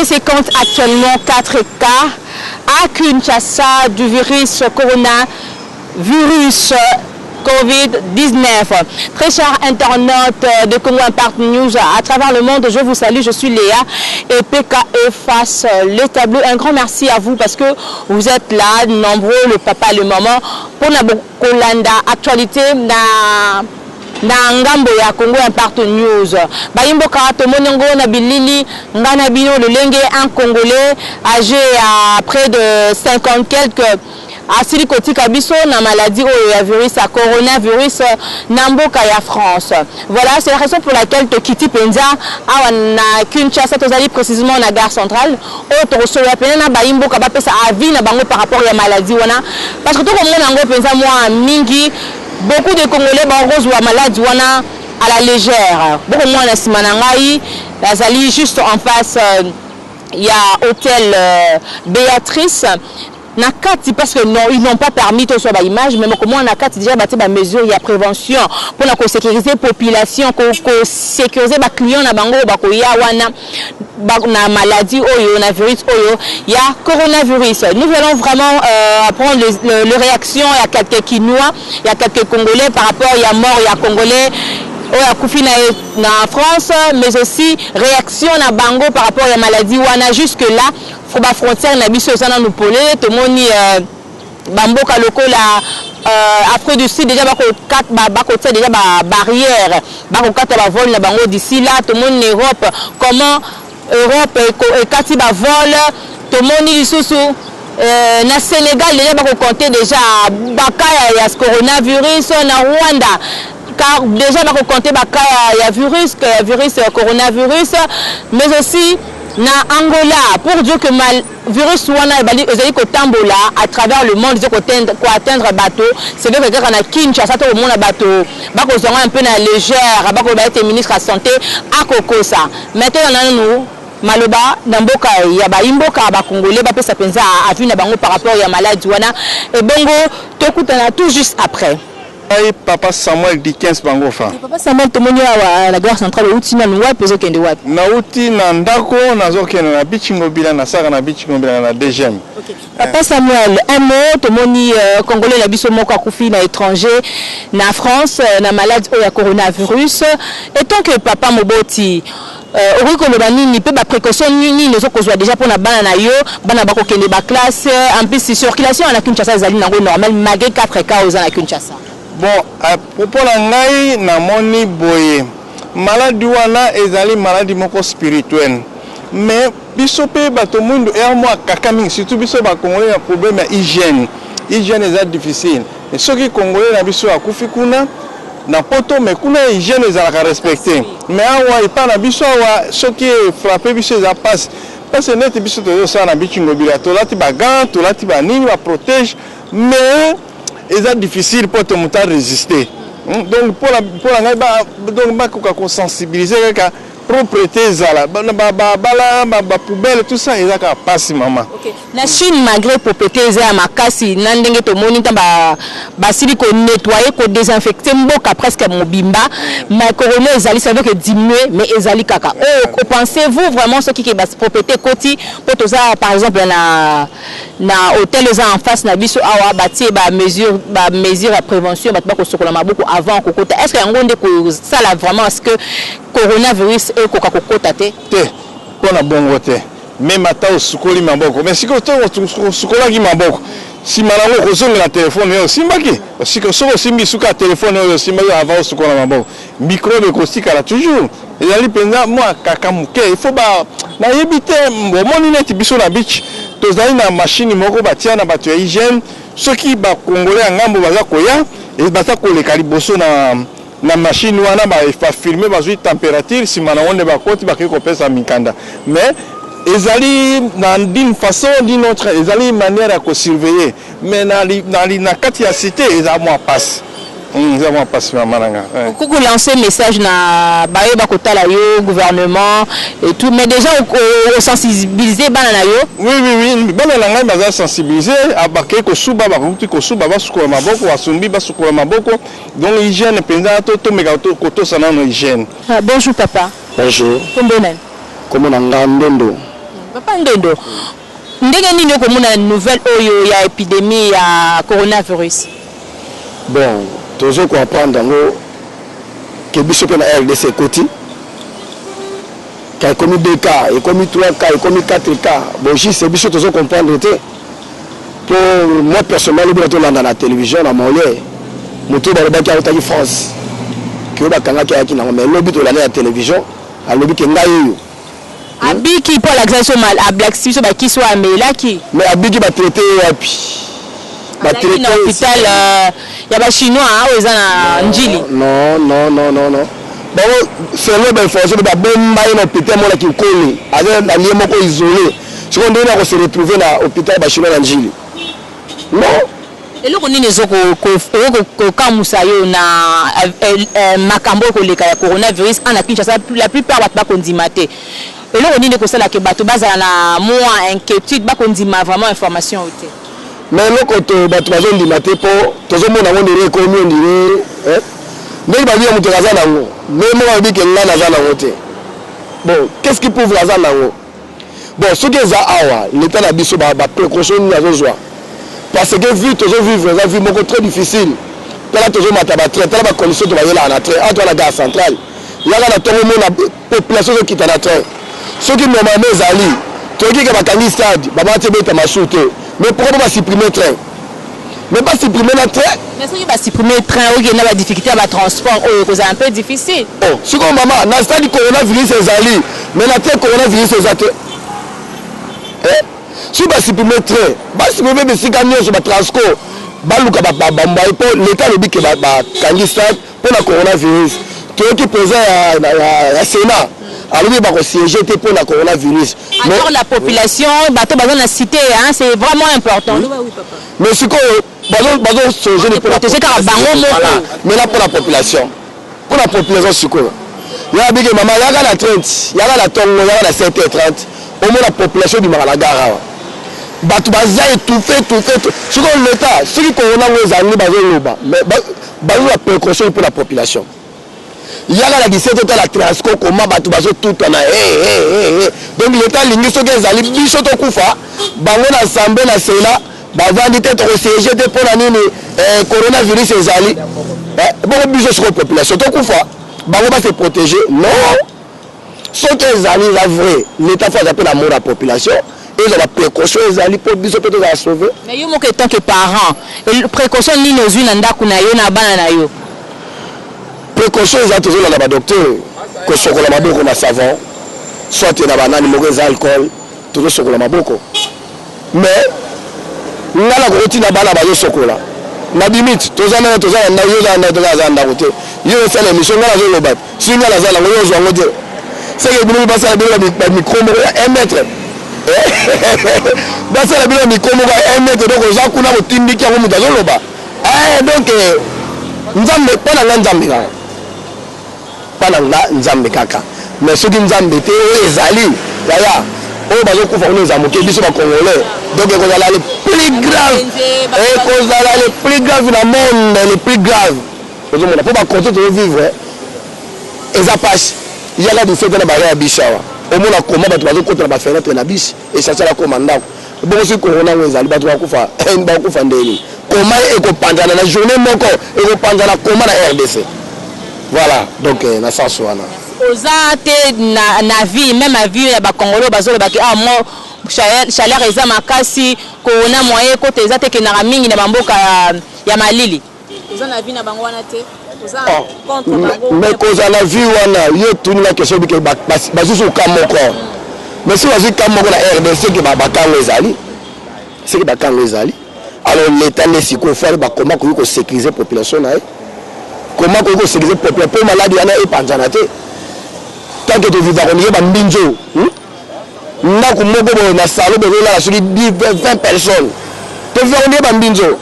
RDC compte actuellement 4 cas à Kinshasa du virus coronavirus Covid-19. Très chers internautes de Congo Impact News à travers le monde, je vous salue, je suis Léa et PKE face le tableau. Un grand merci à vous parce que vous êtes là, nombreux, le papa, le maman, pour la kolanda actualité na ngambo ya Congo Impact News. Bayimboka, tomoni yango na bilili nga na bino, lolenge un Congolais âgé à près de 50 quelques asili kotika biso na maladie oyo ya virus ya coronavirus na mboka ya France. Voilà, c'est la raison pour laquelle tokiti mpenza awa na Kinshasa. Tozali précisément na gare centrale oyo tokosolola pene na bayimboka, bapesa avis na bango par rapport ya maladie wana, parce que tokomona yango mpenza mwa mingi, beaucoup de Congolais bakozwa maladie wana à la légère. Bokomona na nsima na ngai, azali juste en face ya hôtel Béatrice na kati, parce que non, ils n'ont pas permis tozwa baimage, mais mokomona na kati déjà batie bamesure ya prévention mpona kosécuriser population, kosécuriser baclient na bango oyo bakoya wana na maladie oyo, na virus oyo ya coronavirus. Nous allons vraiment prendre le réaction ya quelques Kinois, ya quelques Congolais par rapport ya mort ya Congolais oyo akufi na France, mais aussi réaction na bango par rapport ya maladie wana. Jusque là, bafrontière na biso eza nanu polele. Tomoni bamboka lokola Afrique du Sud déjà bakotia déjà babarrière, bakokata bavol na bango d'ici là. Tomoni na Europe comment Europe ekati bavol. Tomoni lisusu na Sénégal déjà bakocompter déjà bacas ya coronavirus, na Rwanda car déjà bakocompter bacas ya virus coronavirus, mais aussi na Angola, pour dire que mal virus wana ezali kotambola à travers le monde, eza koatteindre bato. C'est vrai que kaka na Kinshasa tokomona bato bakozwanga un peu na légère, bakoloba ete ministre ya santé akokosa. Maintenant, nanu maloba na mboka ya bayimboka bakongolais, bapesa mpenza avis na bango par rapport ya maladie wana. Ebongo tokutana tout juste après. Ngai papa Samuel Dickens Bangofa. Papa Samuel, tomoni awa na gare centrale. Outi nanu wapi? Ozokende wapi? Nauti na ndako, nazokende na Beach Ngobila. Nasaka na Beach Ngobila na DGM. Okay. Papa Samuel, un mot. Tomoni Congolais na biso moko akufi na étranger, na France, na maladie oyo ya coronavirus. Étant que papa moboti, okoki koloba nini mpe baprécaution nini ozokozwa déjà mpona bana na yo, bana bakokende baclasse? En plus, circulation na Kinshasa ezali nango normal malgré 4 cas oza na Kinshasa? Bon, à propos na ngai, namoni boye: maladie wana ezali maladie moko spirituelle, mais biso mpe bato mwindu eya mwa kaka mingi, surtout biso Bakongolais, na problème ya hygiène. Hygiène eza difficile. Soki Congolais na biso akufi kuna na Poto, mais kuna hygiène ezalaka respecté, mais awa epa na biso awa, soki efrappe biso, eza mpasi, parce neti biso tozosala na Beach Ngobila, tolati bagants, tolati banini, baprotège, mais eza difficile mpo te moto arésister. Donc mpo na ngai, donc bakoka kosensibiliser kaka propreté ezala bala bapoubelle, tout ça eza kaka mpasi, mama. Na Chine, malgré propreté eza ya makasi na ndenge tomoni ntan basili konettoyer, kodésinfecter mboka presque mobimba, mais corona ezali. Ça veut que diminuer, mais ezali kaka oyo. Pensez-vous vraiment soki ke bapropreté ekoti, mpo toza par exemple na hôtel eza en face na biso awa, batie bamesure ya prévention, bato bakosokola maboko avant kokota, est ce que yango nde kosala vraiment ce que coronavirus ekoka kokota te? Te, mpo na bongo te. Même ata osukoli maboko, mais sikoyo to osukolaki maboko, nsima nango okozongela telefone oyo osimbaki. Soki osimbi suka ya telefone oyo osimbaki avant osukola maboko, microbe ekotikala toujours. Ezali mpenza mwa kaka moke. Il faut ba nayebi te. Omoni neti biso na Beach tozali na machine moko batia na bato ya hygiène. Soki Bakongolais ya ngambo baza koya, baza koleka liboso na machine wana, bafilme, bazwi température, nsima nango nde bakoti, bakei kopesa mikanda. Mais ezali na d'une façon d'une autre, ezali manière ya kosurveiller, mais na kati ya cité eza mwa pasi, eza mwa pasi, mama na nga. Okoki kolancer message na bayeba kotala yo, gouvernement et tout, mais déjà osensibiliser bana na yo? Oui, bana na ngai baza sensibilisé. Bakei kosuba, bakoki kosuba, basukola maboko, basumbi, basukola maboko. Donc hygiène mpenza, tomeka kotosa nano hygiène. Ah, bonjour papa. Bonjour. Kombo nani? Kombo na nga Ndondo. Papa Ndondo, ndenge nini okomona nouvelle oyo ya épidémie ya coronavirus? Bon, tozo koapprendre yango ke biso mpe na RDC ekoti ka, ekomi 2 cas, ekomi 3 cas, ekomi 4 cas. Bon, juste biso tozo comprendre te, mpo moi personnellement, lobi tolanda na télévision na Molière, moto oyo balobaki autaki France, ke oyo bakangaki ayaki nango. Mais lobi tolanda na télévision, alobi ke ngai oyo. Abiki mpo alakisa biso, ablakisi biso bakisi oyo amelaki. Mais abiki, batraité ye wapi? Azalaki na hôpital ya Bachinois oyo eza na Njili. Non, non, non, non, non, bango selon bainformation mpe babomba ye na hôpital monaki Nkoni, aza na lieu moko isolé. Sikoyo ndenge na kose retrouver na hôpital Bachinois na Njili? Non. Eloko nini ezokokamwisa yo na makambo oyo koleka ya coronavirus ana Kinshasa? La plupart bato bakondima te. Eloko nini ekosalaka bato bazala na mwa inquiétude, bakondima vraiment information oyo te? Mais eloko to bato bazondima te, mpo tozomona yango ndenge ekomi, on dirait ndenge babi ya moto aza nango, mais moko alobi ke ngai naza nango te. Bon, qu'est ce qui prouve aza nango? Bon, soki eza awa, l'état na biso, baprécaution nini azozwa? Parce que vie tozovivre eza vie moko très difficile. Tala, tozomata batrain, tala bacondition to bayelaka na train. Awa toza na gare centrale, yaka na ntongo, mona population ezokita na train. Soki normalement ezali, toyoki ke bakangi stade, babati ebeta masu te, mais pourquoi po basupprime train? Mais basupprime na train. Mais soki basupprime train, okende na badifficulté ya batransport oyo ekozala un peu difficile. Oh, sikoyo mama, na stade coronavirus ezali, mais na train coronavirus eza te. Eh? Soki basupprime train, basupprime bisika nyonso, batransco baluka bambaye, mpo l'état alobi ke bakangi stade mpo na coronavirus. Toyoki président ya Sénat alobi bakosiége te mpo na coronavirus. Alors la population, bato baza na cité, hein, c'est vraiment important. Oui. Oui, papa. Mais sikoyo bazosonge protéger kaka bango moko. Mais na mpo na population, mpo na population sikoyo, yaka bike mama, yaka na 30, yaka na ntongo, yaka na 7h30, omona population ebimaka na gare awa, bato baza étouffé, étouffé. Sikoyo l'état, soki corona ngo ezali, bazoloba, mais bazozwa précaution mpo na population. Yaka na 17, otala transco koma bato bazotutana. Hey, hey, hey, hey. Donc l'état alingi soki ezali biso tokufa, bango na assemblée na Sénat bavandi te, tokosiége te. Mpo na nini? Coronavirus ezali. Bongo biso sikoyo population tokufa, bango base protéger? Non. Soki ezali, eza vrai, l'état faut aza mpe na amour ya population, ezwa baprécaution ezali mpo biso mpe tozala sauve. Mais yo moko, étant que parent, précaution nini ozwi na ndako na yo, na bana na yo? Précaution eza, tozolanda badocteur, kosokola maboko na savon, soit na banani moko eza alcool, tozosokola maboko. Mais nga na kokotina bana bazosokola na limite. Toza nano, toza na ndako, yo oza na ndako, toza aza na ndako te. Yo osala émission, nga nazoloba, si nga naza nango, yo ozwa yango te. Seke bino basala bino bamicro moko ya 1 mètre, basala bino bamicro moko ya 1 mètre, donc oza kuna kotindiki yango, moto azoloba. Donc Nzambe, mpo na nga Nzambe kaka, mpa na nga Nzambe kaka. Mais soki Nzambe te, oyo ezali yaya, oyo bazokufa kuna eza moke. Biso Bacongolais, donc ekozala le plus grave, ekozala le plus grave na monde, le plus grave. Ozomona mpo baconte tozovivre eza pasi. Yaka 17 na bare ya biso awa, omona koma bato bazokota na bafenêtre na bisi, essentiel akoma ndako. Bongo soki corona yango ezali, bato bakufa, bakufa ndeni? Koma ekopanzana na journée moko, ekopanzana koma na RDC. Voilà, donc na sens wana. Oza te na vie, même avis ya Bacongolais bazolobaki: ah, mo chaleur eza makasi, corona moyen ekota eza te, ekendaka mingi na bamboka ya malili. Oza na vie na bango wana te? Mais kozala vie wana, yo tuninga question bike, bazusu ka moko, mais soki bazwi ka moko na RDC, ke bakango ezali, soki bakango ezali, alors l'état nde sikoyo faut bakoma koki kosécuriser population na ye, koma koki kosécuriser population mpo maladi wana epanzana te. Tant que tovivaka ndenge bambinzo, ndako moko boye na salon bozolala soki 10, 20 personnes, tovivaka ndenge bambinzo,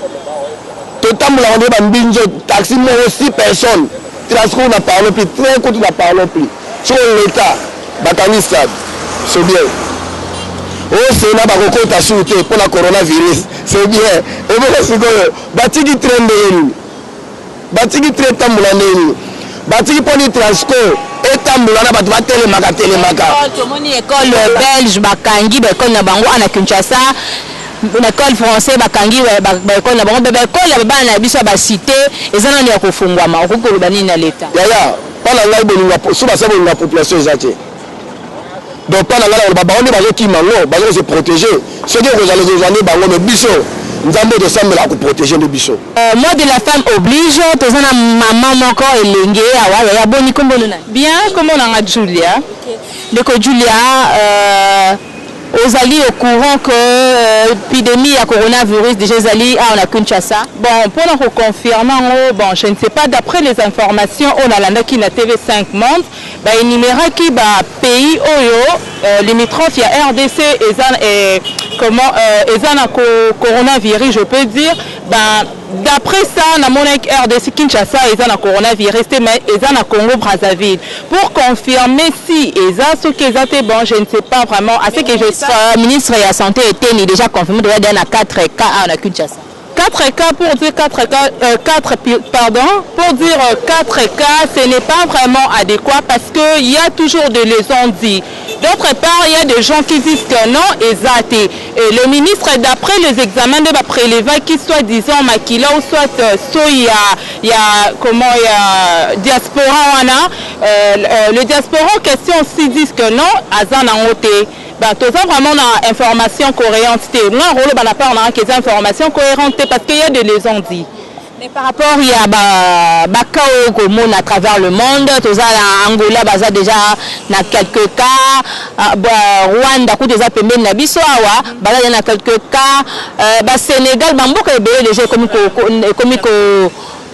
totambolaka ndenge bambinzo, taxi moko 6 personnes, transport n'en parlons plus, train kutu n'en parlons plus. Soko l'état bakangi stade, c'est bien. Oyo Sénat bakokota su te mpo na coronavirus, c'est bien. Eboko sikoyo batiki train ndenge nini? Batiki train etambola ndenge nini? Batiki mponi transco. Bazotambola na bato, batelemaka telemaka. Tomoni école belge bakangi baécole na bango na Kinshasa, na école français bakangi baécole na bango. Baécole ya bana na biso ya bacité eza nano ya kofungwama. Okoki koloba nini na leta? Yaya, mpa na ngai, bolinga so basa bolinga population eza te. Donc mpa na ngai, nakoloba bango nde bazokima ngo, bazokose protéger. Soki ekozala, ekozala nde bango, mais biso, Nzambe oyo tosambela akoprotéger nde biso. Mois de la femme oblige, toza na mama moko elenge awa. Yaya, boni? Kombo nani? Bien, kombo nanga Julia. Ndeko Julia, ozali au courant que épidémie ya coronavirus déjà ezali awa na Kinshasa? Bon, mpona koconfirme yango, bon, je ne sais pas. D'après les informations oyo nalandaki na TV5 Monde, baénuméraki bapays oyo limitrophe ya RDC eza comment, eza na coronavirus, je peux dire. Ben, d'après ça, namonaki RDC Kinshasa eza na coronavirus te, mais eza na Congo Brazzaville. Pour confirmer si eza, soki eza te, bon, je ne sais pas vraiment. À ce que je Ministre ya santé eteni déjà confirmé toza na 4 cas awa na Kinshasa. 4 cas, pour dire 4 cas, 4, pardon, pour dire 4 cas, ce n'est pas vraiment adéquat parce qu'il y a toujours des les on-dit. D'autre part, il y a des gens qui disent que non, eza te. Et le ministre, d'après les examens de préleva, qui soit disant makila ou soit il y a comment, il y a diaspora wana, le diaspora en question aussi disent que non, aza na te. Ben, toza vraiment na information cohérente te. Nga rolo bana part na eza information cohérente te parce qu'il y a des les on-dit. Mais par rapport ya bacas oyo komona à travers le monde, toza na Angola, baza déjà na quelques cas, Rwanda kutu eza pembeni na biso awa, baza déjà na quelques cas, basénégal, bamboka ebele déjà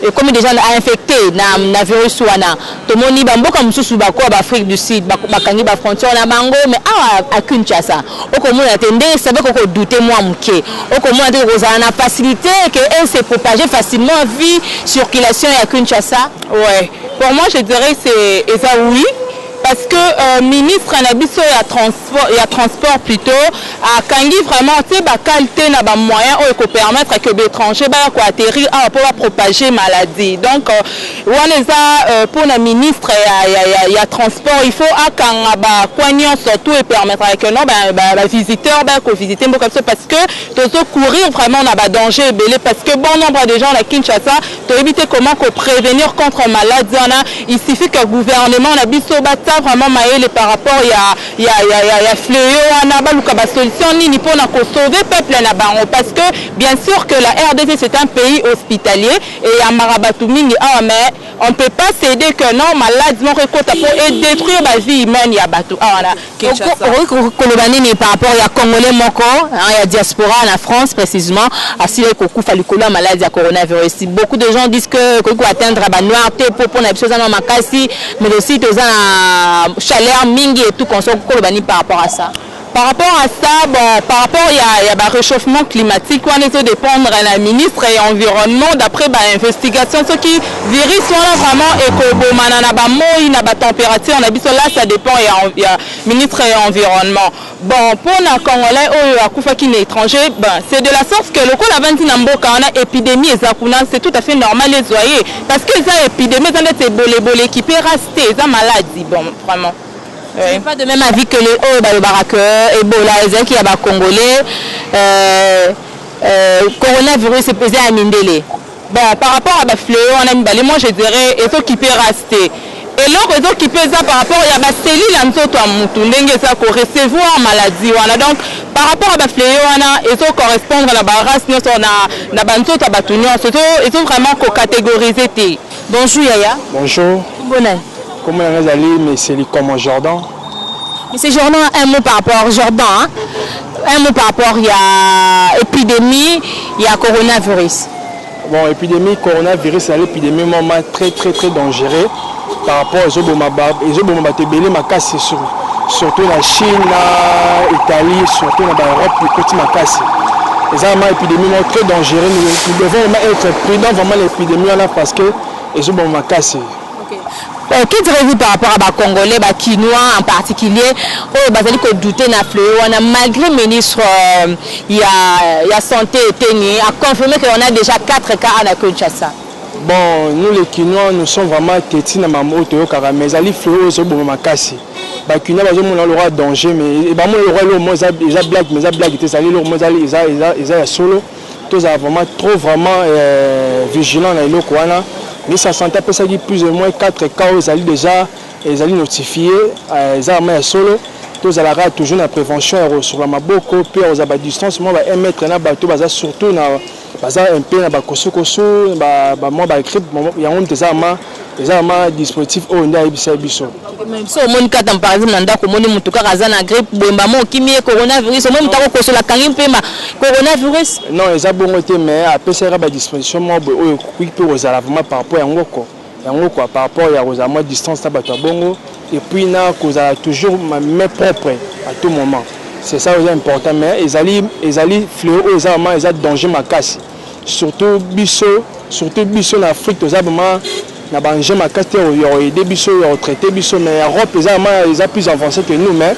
ekomi déjà infecté na virus wana. Tomoni bamboka mosusu bakoya, baAfrique du Sud bakangi bafrontière na bango, mais awa a Kinshasa okomona te nde sabe kokodouter mwa moke. Okomona te kozala na facilité que elle se propager facilement vu circulation ya Kinshasa? Ouais, pour moi, je dirais c'est eza oui, parce que ministre na biso ya transport plutôt akangi vraiment te bakale te na bamoyen oyo ekopermettre que baétranger baya koatterrir awa mpo bapropager maladie. Donc wana eza mpona ministre ya transport, il faut akanga bakwa nyonso tout epermettre que non, bavisiteur baya kovisite mboka biso, parce que tozocourir vraiment na badanger ebele, parce que bon nombre de gens na Kinshasa toyebi te comment koprévenir contre maladie wana. Il suffit que gouvernement na biso batia vraiment mayele par rapport ya fléau wana, baluka basolution nini mpona kosauver peuple na bango, parce que bien sûr que la RDC, c'est un pays hospitalier et yambaka bato mingi awa, mais on peut pas céder que non, maladie moko ekota mpo edétruire bavie humaine ya bato awa na Kinshasa. Okoki koloba nini par rapport ya Congolais moko ya diaspora na France précisément asili kokufa likolo ya maladie ya coronavirus? Beaucoup de gens disent que ekoki koatteindre banoir te po mpona biso eza na makasi, mais aussi toza na chaleur mingi et tout consort. Koloba nini par rapport à ça? Par rapport à ça, bon, par rapport il y a bah, réchauffement climatique, on est dépendre la ministre et environnement d'après bah, investigation, ce qui virus wana vraiment ekoboma na ba moi na ba température na biso là, ça dépend il y a ministre et environnement. Bon, pour na Congolais oyo akufaki na étranger, ben, c'est de la sorte que lokola vandi na mboka wana, épidémie eza kuna, c'est tout à fait normal ezwa ye, parce que eza épidémie, eza neti ebolebole équipé race te, eza maladie, bon, vraiment. Oui. Pas de même avis que les oyo balobaka que Ebola ezalaki ya bacongolais, coronavirus eza ya mindele. Bon, par rapport à bafléau wana mibale, moi je dirais ezokipe race te. Eloko ezokipe eza par rapport ya bacellules ya nzoto ya mutu, ndenge eza korecevoir maladie wana. Donc par rapport à bafléau wana, ezocorrespondre na barace nyonso, na banzoto ya bato nyonso, ezo vraiment kocatégoriser te. Bonjour yaya. Bonjour. Kombo nani? Kombo na ngai ezali monsieur Likomo Jordan. Monsieur Jordan, un mot par rapport Jordan, hein? Un mot par rapport ya épidémie ya coronavirus. Bon, épidémie coronavirus ezali épidémie moko très très très dangereux par rapport ezoboma bato ebele makasi, surtout na Chine, na Italie, surtout na baEurope ekoti makasi. Eza vraiment épidémie moko très dangereux. Nous devons vraiment être prudent vraiment l'épidémie wana parce que ezoboma makasi. Que direz-vous par rapport à bacongolais, bakinois en particulier, oyo bazali kodouter na fléau wana, malgré ministre ya santé eteni a confirmé qu'on a déjà 4 cas na Kinshasa? Bon, nous les Kinois, nous sommes vraiment têtus na makambo oyo toyokaka, mais ezali fléau oyo ezoboma makasi. Bakinois bazomona lokola danger, mais bamona lokola eloko moko eza blague, mais eza blague te, ezali eloko moko eza ya solo. Tozala vraiment trop vraiment vigilant na eloko wana. Ministre ya santé apesaki plus ou moins 4 cas oyo ezali déjà ezali notifié, eza vraiment ya solo. Tozalaka toujours na prévention ya kosukola maboko mpe ya kozala badistance mwa ba 1 mètre na bato baza, surtout na baza un peu na bakosukosu, bamwa bagrippe. Yango moto eza vraiment dispositif oyo nde ayebisa biso. So omoni kaka, par exemple, na ndako, omoni motu kaka aza na grippe boye, mbama okimi ye coronavirus. Omoni motu akokosola, akangi mpema, coronavirus? Non, eza bongo te, mais apesaka badisposition moko boye oyo ekoki mpe kozala vraiment par rapport yango quoi, par rapport ya kozala mwa distance na bato ya bongo et puis na kozala toujours main propre à tout moment. C'est ça oyo important. Mais ezali fléau oyo eza vraiment, eza danger makasi, surtout biso na Afrique. Toza vraiment na baengin makasi te ya koaider biso, ya kotraiter biso, mais Europe eza vraiment, eza plus avancé que nous, mais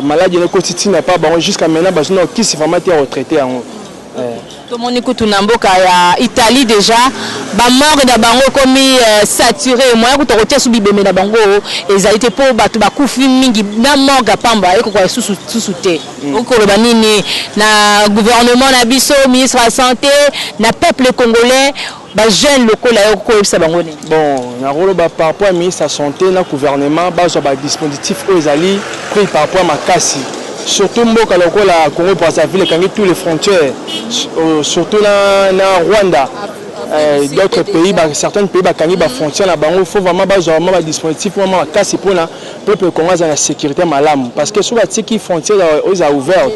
maladie ena ekoti ntina pa bango. Jusqu'à maintenant bazwi na okisi vraiment te ya kotraiter yango. Tomoni kutu na mboka ya Italie déjà bamorgue na bango ekomi saturé, moyen kuta kotia su bibembe na bango ezali te, mpo bato bakufi mingi na morgue pamba ekokoka susu susu te. Okoloba nini na gouvernement na biso, ministre ya santé, na peuple congolais, bajeune lokola yo, koyebisa bango nini? Bon, nakoloba par rapport ya ministre ya santé na gouvernement, bazwa badispositif oyo ezali pris par rapport ya makasi, surtout mboka lokola Congo Brazzaville ekangi tous les frontières, surtout na Rwanda, d'autres pays, certains pays bakangi bafrontière na bango. Faut vraiment bazwa vraiment badispositif vraiment makasi mpona peuple Congo aza na sécurité malamu, parce que soki batiki frontière oyo eza ouverte,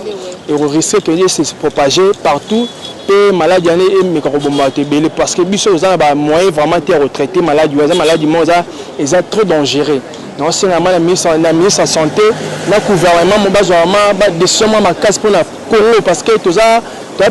ekorisquer que se propager partout mpe maladie wana emeka koboma bato ebele, parce que biso toza na bamoyen vraiment te ya kotraiter maladie oyo. Eza maladie moko eza trop dangereux. Naosengama na ministre ya santé na gouvernement mo bazwa vraiment badécision mwa makasi mpona Congo, parce que toza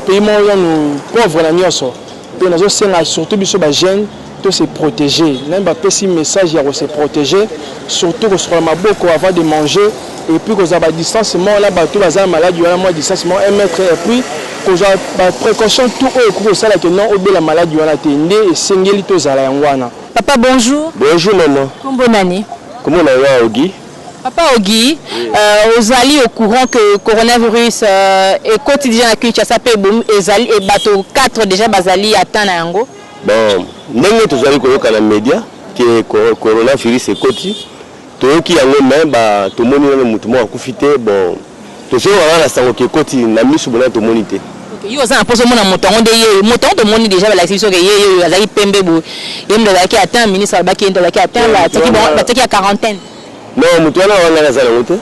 pays moko nanu pauvre na nyonso. Mpe nazosenga surtout biso bajeune to se protéger. Nani bapesi message ya kose protéger, surtout kosukola maboko avant de manger et puis kozwa badistance moko na bato baza na maladie wana, mwa distance moko 1 mètre, et puis kozwa baprécaution tout oyo ekoki kosala ke non, obela maladie wana te. Nde esengeli tozala yango wana. Papa, bonjour. Bonjour, maman. Kombo nani? Kombo na yo Ogi. Papa Ogi, ozali au courant que coronavirus ekoti déjà na Kinshasa mpe ezali e bato 4 déjà bazali atteint na yango? Bon, ndenge tozali koyoka na média ke coronavirus ekoti, toyoki yango, me ba tomoni nano motu moko akufi te. Bon, tozoyoka kaka na sango ke ekoti, na miso bona tomoni te. Yo oza na mposa omona moto yango nde ye moto yango. Tomoni déjà, balakisi biso ke ye oyo azalaki pembe boye, ye moto azalaki atteint. Ministre alobaki ye moto azalaki atteint, batiaki ya quarantaine. Non, moto wana wana aza nango te.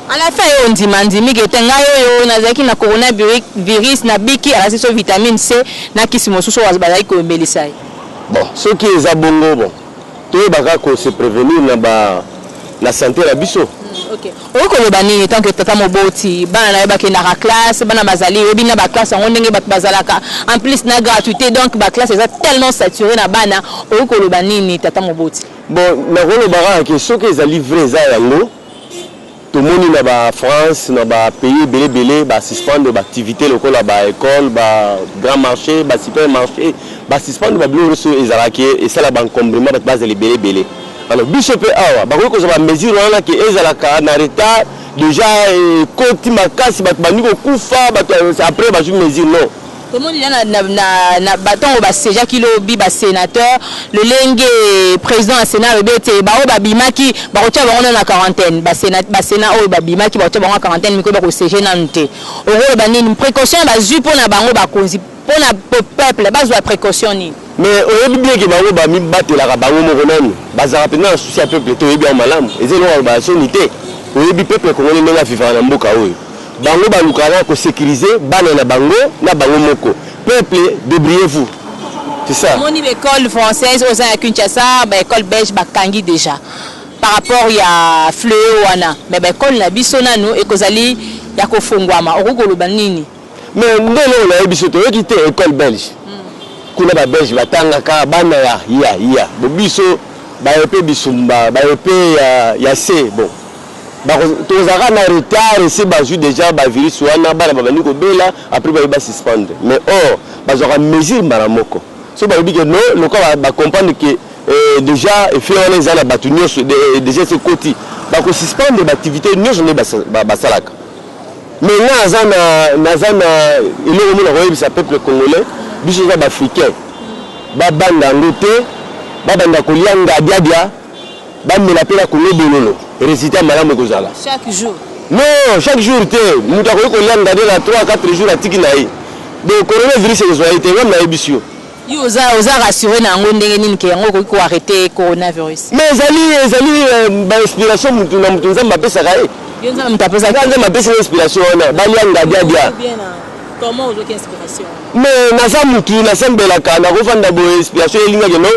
À la fin oyo ondima, ndimi ke te, ngai oyo nazalaki na coronavirus, nabiki, alakisi biso vitamine C na kisi mosusu oyo bazalaki komelisa ye. Bon, soki eza bongo, bon, toyebaka kose prévenir na ba na santé na biso. Ok, okoki koloba nini tant que tata moboti? Bana na yo bakendaka classe, bana bazali, oyebi na baclasse yango ndenge bato bazalaka, en plus na gratuité, donc baclasse eza tellement saturé na bana. Okoki koloba nini, tata moboti? Bon, nakoloba kaka ke soki ezali vrai, eza yango. Tomoni na bafrance, na bapays ebele ebele, basuspendre baactivité lokola baécole, bagrand marché, basupermarché, basuspendre babiloko nyonso ezalaki esala baencombrement, bato bazala ebele ebele. Alors biso mpe awa bakoki kozwa bamesure wana ke ezalaka na retard, déjà ekoti makasi, bato bandi kokufa, bato après bazwi mesure, non. Tomoni na batongo basiégeaki lobi, basénateur, lolenge président ya Sénat alobi ete baoyo babimaki bakotia bango nano na quarantaine. Basénat oyo babimaki, bakotia bango na quarantaine, mikolo bakosiéger nanu te. Okoloba nini? Précaution bazwi mpona bango bakonzi, mpona peuple bazwa précaution nini? Mais oyebi bien ke bango bamibatelaka bango moko, nanu bazalaka mpenza na souci ya peuple te. Oyebi yango malamu, eza eloko ya soni te. Oyebi peuple congolais ndenge avivaka na mboka oyo. Bango balukaka kaka kosécuriser bana na bango na bango moko. Peuple, débrouillez-vous, c'est ça. Omoni baécole française oyo eza ya Kinshasa, baécole belge bakangi déjà par rapport ya fléau wana, mais baécole na biso nanu ekozali ya kofungwama. Okoki koloba nini? Mais nde eloko nayebi biso, toyoki te école belge kuna, babelge batangaka bana ya bo biso bayepe bisumba, bayepe ya se. Bon, tozalaka na retard, esi bazwi déjà bavirus wana, bana babandi kobela, après baye basuspendre. Mais or bazwaka mesure mbala moko. Soki balobi ke non, lokola ba comprendre ke dejà effet wana eza na batu nionso, dejà esi ekoti, bako suspendre ba activites nionso nde basalaka. Mais nga naza na naza na eloko moko nakoyebisa peuple congolais, biso toza ba africains, babanga yango te, babanda kolia ngadiadia, bamela pe na Congo bololo, resultat malamu ekozala. Chaque jour? Non, chaque jour te, mutu akoki kolia ngadia na 3 à 4 jours atiki na ye. Donc coronavirus ekozwa ye te, nga nayebisi yo. Yo oza oza rassurer na yango ndenge nini ke yango ekoki ko arreter coronavirus? Mais ezali ezali ba inspiration mutu na mutu Nzambe apesaka ye. Yo Nzambe mutu apesaki? Nga Nzambe apesi nga inspiration wana, balia ngadiadia. Comment ozoki inspiration wana? Mais naza mutu nasambelaka, nakovanda boye inspiration eyeli nga ke non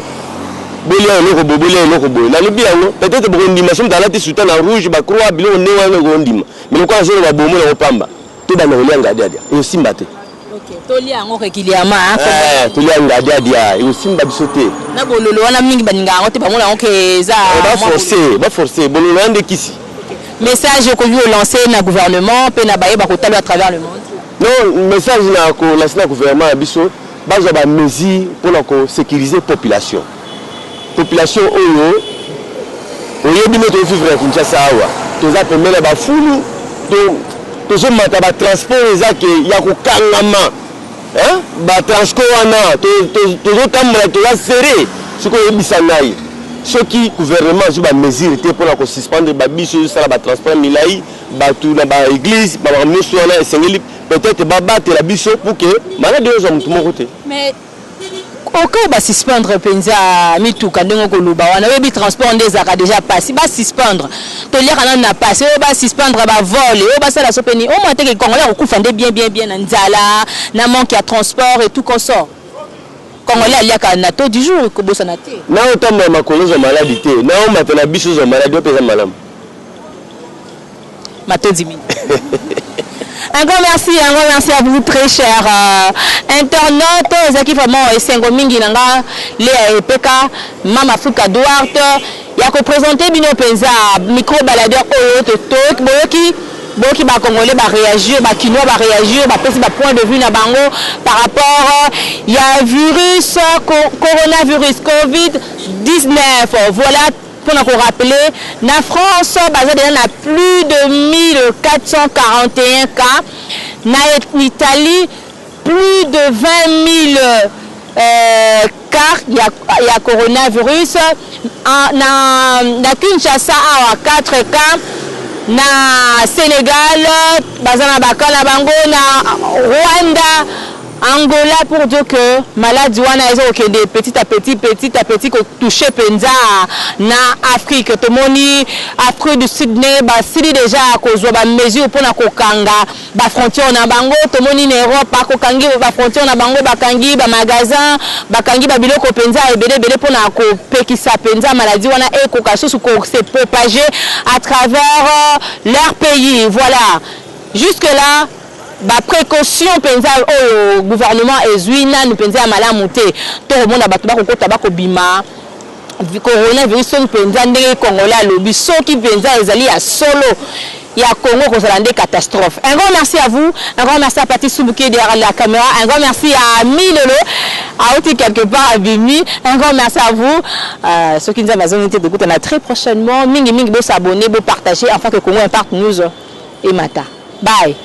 bolia eloko boye, bolia eloko boye. Nalobi yango peut-etre bokondima soki mutu alati soutane ya rouge, ba croix, biloko ndenge wana okondima. Mais lokola nazoloba boye omona yango pamba. Tobanda kolia ngadiadia, ekosimba te. Ok, tolia yango régulièrement hein. Eh, tolia ngadiadia, ekosimba biso te. Na bololo wana mingi balingaka yango te, bamona yango ke eza Eh, ba forcer, ba forcer, bololo wana nde kisi. Message okoki ko lancer na gouvernement pe na baye bakotala à travers le monde? Non, message na ko lancer na gouvernement na biso, bazwa ba mesures pona ko sécuriser population. Population oyo oyebi nde tozo vivre na Kinshasa awa, toza pembeni ya ba fulu, to tozo mata ba transport eza ke ya kokangama hein, ba transco wana tozo tambola toza serre. Sikoyo oyebisa ngai soki gouvernement azwi ba mesure te pona ko suspendre ba bus oyo ezosala ba transport milayi, batu na ba eglise ba makambo nyonso wana esengeli peut-être babatela biso pour que maladi oyo ezwa mutu moko te. Mais Au cas où ba suspendre penza mituka ndenge okoloba wana oyebi transport nde ezalaka dejà pasi ba suspendre toliaka nanu na pasi oyo ba suspendre ba vol oyo basala so pe nini omona te ke congolais akokufa nde bien bien bien na nzala na manque ya transport et tout consort congolais aliaka na taux du jour kobosana te. Na otambola makolo ozwa maladi te na omata na bus ozwa maladi wapi eza malamu? Matondi mingi. Un grand merci, un grand merci à vous très cher internaute. Ezaki vraiment esengo mingi na nga Lea Epeka, Mama Africa Duarte ya ko présenter bino penza micro baladeur oyo to to boyoki boyoki ba congolais ba réagir, ba kinois ba réagir, ba pesi ba point de vue na bango par rapport ya virus coronavirus Covid-19. Voilà Pona ko rappeler, na France baza dejà na plus de 1441 cas, na Italie plus de 20.000 cas ya coronavirus, na Kinshasa awa 4 cas, na Senegal baza na ba cas na bango, na Rwanda, Angola pour dire que maladi wana eza kokende petit à petit, petit à petit ko toucher penza na Afrique. Tomoni Afrique du Sud ndenge basili dejà kozwa ba mesures pona kokanga ba frontières na bango. Tomoni na Europe bakokangi ba frontières na bango, bakangi ba magasins, bakangi ba biloko penza ebele ebele pona kopekisa penza maladi wana ekoka susu ko se propager à travers leur pays. Voilà. Jusque là Ba precautions penza oyo gouvernement ezui nanu penza ya malamu te. To komona batu ba kokota ba kobima coronavirus soki penza ndenge congolais alobi soki penza ezali ya solo ya Congo ekozala nde catastrophe. Un grand merci à vous, un grand merci à Paty Sumbu qui est derrière la camera, un grand merci à Milolo auti quelque part abimi, un grand merci à vous. Soki Nzambe azongi te tokutana très prochainement. Mingi mingi bo s'abonner, bo partager afin que Congo Impact News emata. Bye.